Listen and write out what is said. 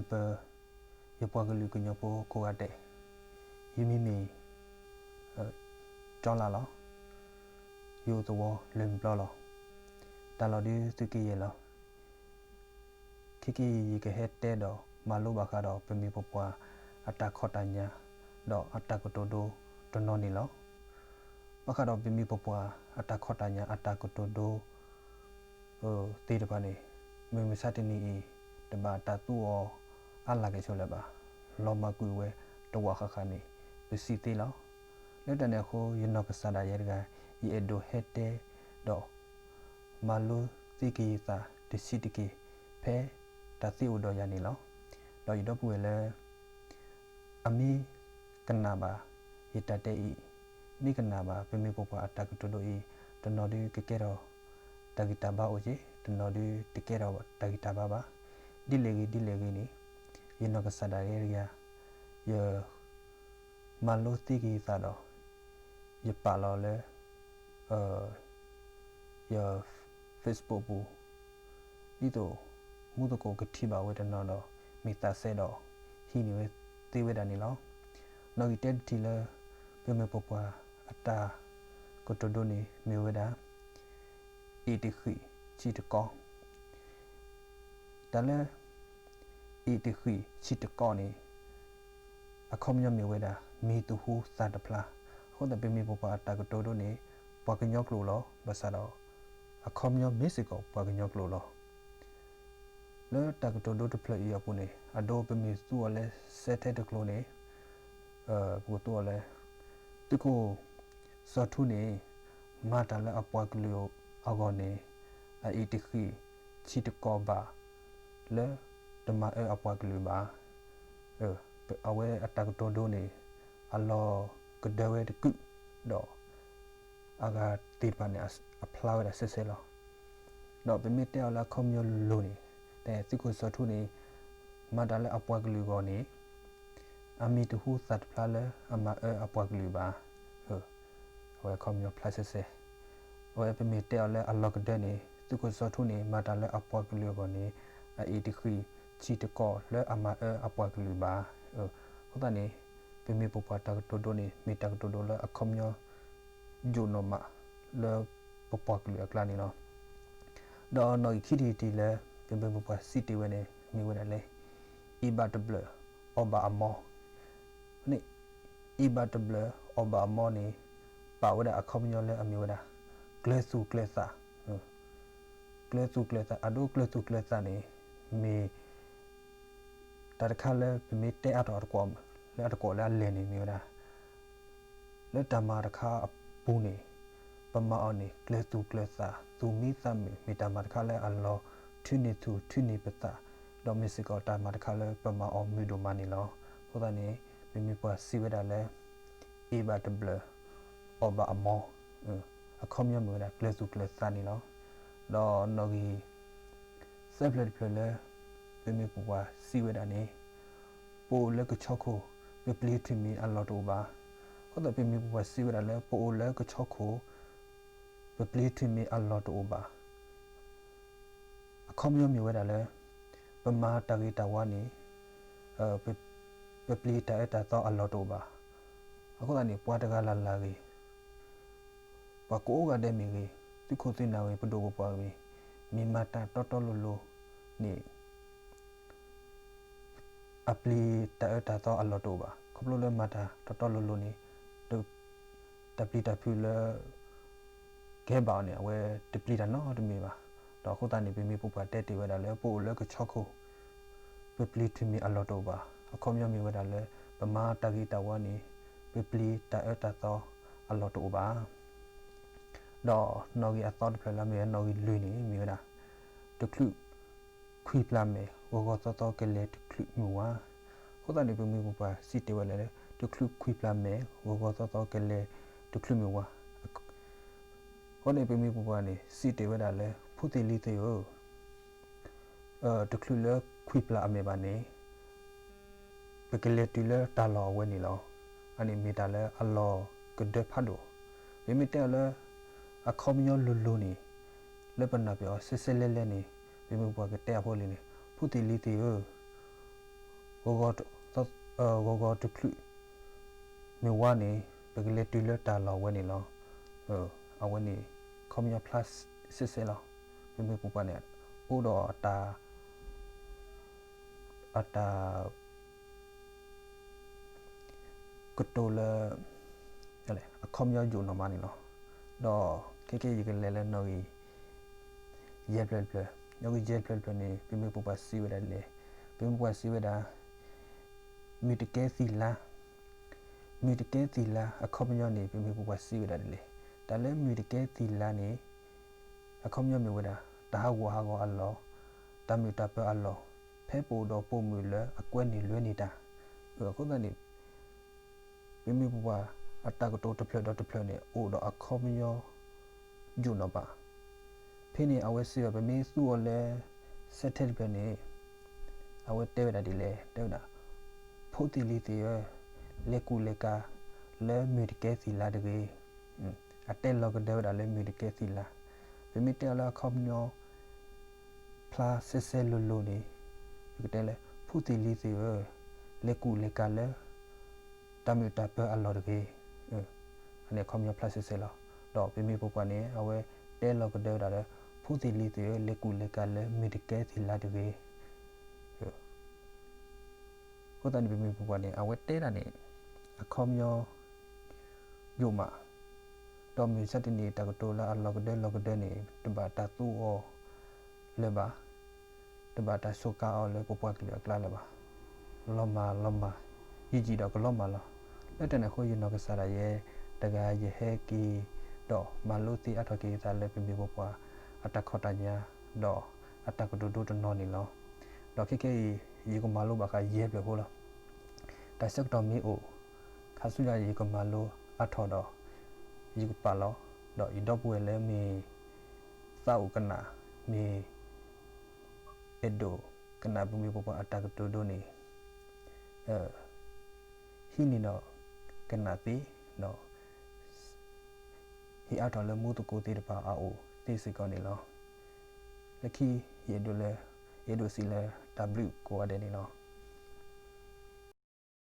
ပ ယပှၤကလုာ်ကညီဖိကိးဂၤဒဲး, ယမံၤမ့ၢ် ကၠီလါလီၤ. ယအိၣ်သဝီလၢမုၢ်ပျီလီၤ. တၢ်လီၢ်ဒုးသုးက့ယဲၢ်လီၤ. ခဲကနံၣ်အံၤ ယကဟဲတဲဒီးမၤလိဘၣ်ဃးဒီးပမိၢ်ပပှၢ်အတၢ်ခီၣ်တၢ်ညါ ဒီးအတၢ်ကတိၤဒိတနီၤန့ၣ်လီၤ. ဘၣ်ဃးဒီးပမိၢ်ပပှၢ်အတၢ်ခီၣ်တၢ်ညါ အတၢ်ကတိၤဒိ သ့ၣ်တဖၣ်န့ၣ် မုၢ်မဆါတနံၤအံၤ တဘၣ်တၢ်သူအီၤအါလၢ်ကဲၣ်ဆိးလၢၤဘၣ်. လီၤမၢ်ကွံာ်ဝဲတဝးဃၣ်ဃၣ်န့ၣ် ပစံးသ့လီၤ. လၢတၢ်န့ၣ်အဃိ ယနီၢ်ကစၢ်ဒၣ်ယဲတဂၤ ယအဲၣ်ဒိးဟဲတဲဒီး မၤလိသ့က့ၤယသးတဆံးတက့ၢ် ဖဲတၢ်သ့အိၣ်ဒီးယၤန့ၣ်လီၤ. ဒီးယဒီပုၢ်ဝဲၢ်လၢ အမ့ၢ်ကနၣ်ဘၣ် ယတၢ်တဲအံၤ, မ့ၢ်ကနၣ်ဘၣ် ပမိၢ်ပပှၢ်အတၢ်ကတိၤဒိအံၤ, တနီၤဒုးကကဲထီၣ်တၢ်ဂံၢ်တၢ်ဘါအိၣ်က့ၤ, တနီၤဒုးတကဲထီၣ်တၢ်ဂံၢ်တၢ်ဘါဘၣ်. ဒ်လဲၣ်ဂ့ၤဒ်လဲၣ်ဂ့ၤန့ၣ်, ယနီၢ်ကစၢ်ဒၣ်ယဲတဂၤ ယ မၤလိသ့က့ၤယသးဒီး ယပာ်လီၤလၢ ယ Facebook ပူၤ, ဒ်သိး မူသကိးကထံၣ်ဘၣ်ဝဲတနီၤဒီး မ့ၢ်သးစဲဒီး ဟံးန့ၢ်ဝဲသ့ဝဲဒၣ်န့ၣ်လီၤ. နီၣ်ဂံၢ်တဲတထံၣ်လၢ ပမိၢ်ပပှၢ်အတၢ်ကတိၤဒိန့ၣ် မ့ၢ်ဝဲဒၣ် အ့ၣ်တဃံးဆံးတကီ တၢ်လၢ အ့ၣ်တဃံးဆံးတကီန့ၣ် အခီပညီမ့ၢ်ဝဲဒၣ် မံၤတဟူသၣ်တဖျါ. အဃိသတး ပမိၢ်ပပှၢ်အတၢ်ကတိၤဒိန့ၣ် ပှၤကညီကျိာ်လီၤ. ဘၣ်ဆၣ်ဒီး အခီပညီမ့ၢ်စ့ၢ်ကီးပှၤကညီကျိာ်လီၤ. လၢတၢ်ကတိၤဒိတဖျၢၣ်အံၤအပူၤန့ၣ် အဒိပမ့ၢ်သူအီၤလၢ စဲထဲတကျိၤန့ၣ် ပကသူအီၤလၢ သုးခိၣ်စီၤထူန့ၣ် မၤတၢ်လၢအပှၤကလုာ်အဂီၢ်န့ၣ် အအ့ၣ်တဃံးဆံးတကီဘၣ် လၢတမၤအၢအပှၤကလုာ်ဘၣ်. အဝဲအတၢ်ကတိၤဒိန့ၣ် အလီၤကဒၢဝဲတကုာ်ဒီး အဂၤသ့ၣ်တဖၣ်န့ၣ် အဖျါဝဲဒၣ်စဲစဲလီၤ. ဒီးပမ့ၢ်တဲအီၤလၢအခီပညီလိၤလိၤန့ၣ် တၢ်သုးခိၣ်စီၤထူန့ၣ် မၤတၢ်လၢအပှၤကလုာ်အဂီၢ်န့ၣ် အမံၤတဟူသၣ်တဖျါလၢအမၤအၢအပှၤကလုာ်ဘၣ်. အဝဲအခီပညီဖျါစဲစဲ. အဝဲပမ့ၢ်တဲအီၤလၢအလီၤကဒၢန့ၣ် သုးခိၣ်စီၤထူန့ၣ် မၤတၢ်လၢအပှၤကလုာ်အဂီၢ်န့ၣ် အအ့ၣ်တဃံးဆံးတကီလၢအမၤအၢအပှၤကလုာ်ဘၣ်. အဃိသတးန့ၣ် ပမိၢ်ပပှၢ်တၢ်ကတိၤဒိန့ၣ် မ့ၢ်တၢ်ကတိၤဒိလၢအခီပညီ ယိာ်နီၢ်မး လၢပပှၤကလုာ်အကျါန့ၣ်လီၤ. ဒီးနီၣ်ဂံၢ်ခံထံၣ်တထံၣ်လၢ ပမိၢ်ပပှၢ်စံးတ့ၢ်ဝဲန့ၣ် မ့ၢ်ဝဲဒၣ်လၢ အံၤဘၣ်တဘျၢၣ် အီၣ်ဘၣ်အမီ, န့ၣ် အံၤဘၣ်တဘျၢၣ် အီၣ်ဘၣ်အမီန့ၣ် ပာ်ဝဲဒၣ်အခီပညီလၢအမ့ၢ်ဝဲဒၣ် ကျၢၤသူၣ်ကျၢၤသး, ကျၢၤသူၣ်ကျၢၤသး, အဒိကျၢၤသူၣ်ကျၢၤသးန့ၣ် မ့ၢ် တၢ်တခါလၢပမ့ၢ်တဲအါထီၣ်အတကွီၣ် လၢအတကွီၣ်လၢအလဲၢ်န့ၣ်မ့ၢ်ဝဲဒၣ် လၢတၢ်မၤတခါအပူၤန့ၣ် ပမၤအီၤန့ၣ် ကျၢၤသူၣ်ကျၢၤသး သူၣ်မံသးမုာ် မ့ၢ်တၢ်မၤတခါလၢအလီၤထုးန့ၢ်သူၣ်ထုးန့ၢ်ပသး ဒီးမ့ၢ်စ့ၢ်ကီးတၢ်မၤတခါလၢပမၤအီၤမုာ်ဒိၣ်မးန့ၣ်လီၤ. အဃိသတးန့ၣ် ပမိၢ်ပပှၢ်စံးဝဲဒၣ်လၢ အ့ၤဘၣ်တဘျၢၣ် အီၣ်ဘၣ်အမီ, အခီပညီမ့ၢ်ဝဲဒၣ်ကျၢၤသူၣ်ကျၢၤသးန့ၣ်လီၤ. ဒီးနီၣ်ဂံၢ် သၢဖျၢၣ်တဖျၢၣ်လၢ ပမိၢ်ပပှၢ်စံးဝဲဒၣ်န့ၣ် ပအိၣ်လၢကဆီခိၣ် ပပျံၤထွံၣ်မံၤအလီၢ်တအိၣ်ဘၣ်. အဃိသတးပမိၢ်ပပှၢ်စံးဝဲဒၣ်လၢ ပအိၣ်လၢကဆီခိၣ် ပပျံၤထွံၣ်မံၤအလီၢ်တအိၣ်ဘၣ်. အခီပညီမ့ၢ်ဝဲဒၣ်လၢ ပမၤတၢ်ဂ့ၤတၢ်ဝါန့ၣ် ပပျံၤတၢ်အၢတၢ်သီအလီၢ်တအိၣ်ဘၣ်. အဃိသတးန့ၣ် ပှၤတဂၤလၢ်လၢ်ဂ့ၤ, ပှၤကိးဂၤဒဲးမ့ၢ်ဂ့ၤ, သုးခိၣ်သုးနၢ်ဂ့ၤ, ပဒိၣ်ပပှၢ်ဂ့ၤ, မ့ၢ်မၤတၢ်တီတီလိၤလိၤန့ၣ် အပျံၤတၢ်အၢတၢ်သီအလီၢ်တအိၣ်ဘၣ်. ခီဖျိလၢမၤတၢ်တီတီလိၤလိၤန့ၣ် တၢ်ပျံၤတၢ်ဖုးလၢ ကဲဘၣ်အီၤန့ၣ် အဝဲတပျံၤတၢ်နီတမံၤဘၣ်. ဒီးအဃိသတးန့ၣ် ပမိၢ်ပပှၢ်တဲတ့ၢ်ဝဲဒၣ်လၢ ပအိၣ်လၢကဆီခိၣ် ပပျံၤထွံၣ်မံၤအလီၢ်တအိၣ်ဘၣ်. အခီပညီမ့ၢ်ဝဲဒၣ်လၢ ပမၤတၢ်ဂ့ၤတၢ်ဝါန့ၣ် ပပျံၤတၢ်အၢတၢ်သီအလီၢ်တအိၣ်ဘၣ်. ဒီးနီၣ်ဂံၢ်အသီတဖျၢၣ်လၢမ့ၢ်နီၣ်ဂံၢ်လွံၢ်န့ၣ် မ့ၢ်ဝဲဒၣ် တချုးခွံပျၢ်မဲာ် ဂီၤဂီၤသီသီကလဲၤတချုးမုၢ်ဝါ. အဃိသတးန့ၣ် ပမိၢ်ပပှၢ်စံးတ့ၢ်ဝဲဒၣ်လၢ တချုးခွံပျၢ်မဲာ် ဂီၤဂီၤသီသီကလဲၤတချုးမုၢ်ဝါ. အဃိန့ၣ် ပမိၢ်ပပှၢ်န့ၣ် စံးတ့ၢ်ဝဲဒၣ်လၢ ဖိသ့ၣ်လံၤသ့ၣ်ဧၢ တချုးလၢခွံပျၢ်အမဲာ်ဘၣ်န့ၣ် ပကလဲၤတုၤလၢတၢ်လီၢ်အဝဲန့ၣ်လီၤ. အန့ၣ်မ့ၢ်တၢ်လၢအလီၤကဒၢဖးဒိၣ်. ပမ့ၢ်တဲအီၤလၢ အခီပညီလိၤလိၤန့ၣ် လၢပနၢ်ပၢၢ်အီၤစဲစဲလဲလဲန့ၣ် ပမိၢ်ပပှၢ်ကတဲအဖိလံၤန့ၣ် ဖိသ့ၣ်လံၤသ့ၣ်ဧၢ, ပ ဂီၤဂီၤတချုးမ့ၢ်ဝါန့ၣ် ပကလဲၤတုၤလၢတၢ်လီၢ်ဝဲန့ၣ်လီၤ. အဝဲန့ၣ် ခီပညီဖျါစဲစဲလီၤ. ပမိၢ်ပပၢ်န့ၣ် အိၣ်ဒီးအတၢ် အတၢ် ကတိၤလၢ အခီပညီယိာ်နီၢ်မးန့ၣ်လီၤ. ဒီးခဲကနံၣ်အံၤ ယကလဲၤလၢနီၣ်ဂံၢ် ယဲၢ်ဖျၢၣ်တဖျၢၣ်, နီၣ်ဂံၢ်ယဲၢ်ဖျၢၣ်တဖျၢၣ်န့ၣ် ပမိၢ်ပပၢ်စံးဝဲဒၣ်ဒ်လဲၣ်. ပမိၢ်ပပၢ်စံးဝဲဒၣ် မုၢ်တကဲသံၣ်လါ, မုၢ်တကဲသံၣ်လါ အခီပညီန့ၣ် ပမိၢ်ပပၢ်စံးဝဲဒၣ်ဒ်လဲၣ်. တၢ်လၢမုၢ်တကဲသံၣ်လါန့ၣ် အခီပညီမ့ၢ်ဝဲဒၣ် တၢ်ဟးဂူာ်ဟးဂီၤအလီၢ်, တၢ်မုာ်တၢ်ပၢၤအလီၢ်, ဖဲပအိၣ်ဒီးပိာ်မုၣ်လၢအကွဲန့ၢ်လွဲန့ၢ်တၢ်. အဃိသတးန့ၣ် ပမိၢ်ပပၢ်အတၢ်ကတိၤတဖျၢၣ်ဒီးတဖျၢၣ်န့ၣ် အိၣ်ဒီးအခီပညီ ယိာ်နီၢ်ဘၣ်. ဖဲန့ၣ် အဝဲစံးဘၣ် ပမ့ၢ်သူအီၤလၢ စဲထဲတဖျၢၣ်န့ၣ် အဝဲတဲဝဲဒၣ်ဒ်လဲၣ်, တဲဝဲဒၣ် ဖိသ့ၣ်လံၤသ့ၣ်ဧၢ, လဲၤကူၣ်လဲၤကၤ လၢမုၢ်တကဲသံၣ်လါတဂ့ၤ. အတဲလီၤကဒၢဝဲဒၣ်လၢမုၢ်တကဲသံၣ်လါ. ပမ့ၢ်တဲအီၤလၢအခီပညီ ဖျါစဲစဲလိၤလိၤန့ၣ် ပကတဲလၢ ဖိသ့ၣ်လံၤသ့ၣ်ဧၢ, လဲၤကူၣ်လဲၤကၤလၢ တၢ်မုာ်တၢ်ပၢၤအလီၢ်တဂ့ၤ. အန့ၣ်အခီပညီဖျါစဲစဲလီၤ. ဒီးပမိၢ်ပပၢ်န့ၣ် အဝဲတဲလီၤကဒၢဝဲဒၣ်လၢ ဖိသ့ၣ်လံၤသ့ၣ်ဧၢ, လဲၤကူၣ်လဲၤကၤလၢမုၢ်တကဲသံၣ်လါတဂ့ၤ. အဃိသတးန့ၣ် ပမိၢ်ပပၢ်န့ၣ် အဝဲတဲဒၣ်န့ၣ် အခီပညီ ယိာ်မး, ဒီးမုၢ်မဆါတနံၤ တၢ်ကတိၤလၢအလီၤကဒၢလီၤကဒၢန့ၣ် တဘၣ်တၢ်သူအီၤလၢၤဘၣ်, တဘၣ်တၢ်စူးကါအီၤလၢပပှၤကလုာ်အကျါလၢၤဘၣ်. လီၤမၢ်လီၤမၢ်, ယံာ်ယံာ်ဒီးကလီၤမၢ်လီၤ. လၢတၢ်န့ၣ်အဃိ ယနီၢ်ကစၢ်ဒၣ်ယဲတဂၤ ယဟဲက့ၤ ဒီးမၤလိသ့အါထီၣ်က့ၤယသးလၢပမိၢ်ပပၢ်အတၢ်ခီၣ်တၢ်ညါ ဒီးအတၢ်ကတိၤဒိတနီၤန့ၣ်လီၤ. ဒီးခဲကနံၣ်အံၤ ယကမၤလိဘၣ်ဃးယဲၢ်ဖျၢၣ်ဖိလီၤ. တၢ်ဆၢကတီၢ်မ့ၢ်အိၣ် ခါဆူညါယကမၤလိအါထီၣ်ဒီး ယကပာ်လီၤ, ဒီးယဒီပုၢ်ဝဲၢ်လၢမ့ၢ် သးအိၣ်ကနၣ် မ့ၢ် အဲၣ်ဒိးကနၣ်ပမိၢ်ပပၢ်အတၢ်ကတိၤဒိန့ၣ် ဟံးန့ၢ်ဒီးကနၣ်သ့, ဒီး ဟ့ၣ်အါထီၣ်လၢမူသကိးသ့ၣ်တဖၣ်အအိၣ်သ့စ့ၢ်ကီးန့ၣ်လီၤ. လၢခံ ယအဲၣ်ဒိးလၢ ယအဲၣ်ဒိးစံးလၢတၢ်ဘျုးကိးဂၤဒဲးန့ၣ်လီၤ.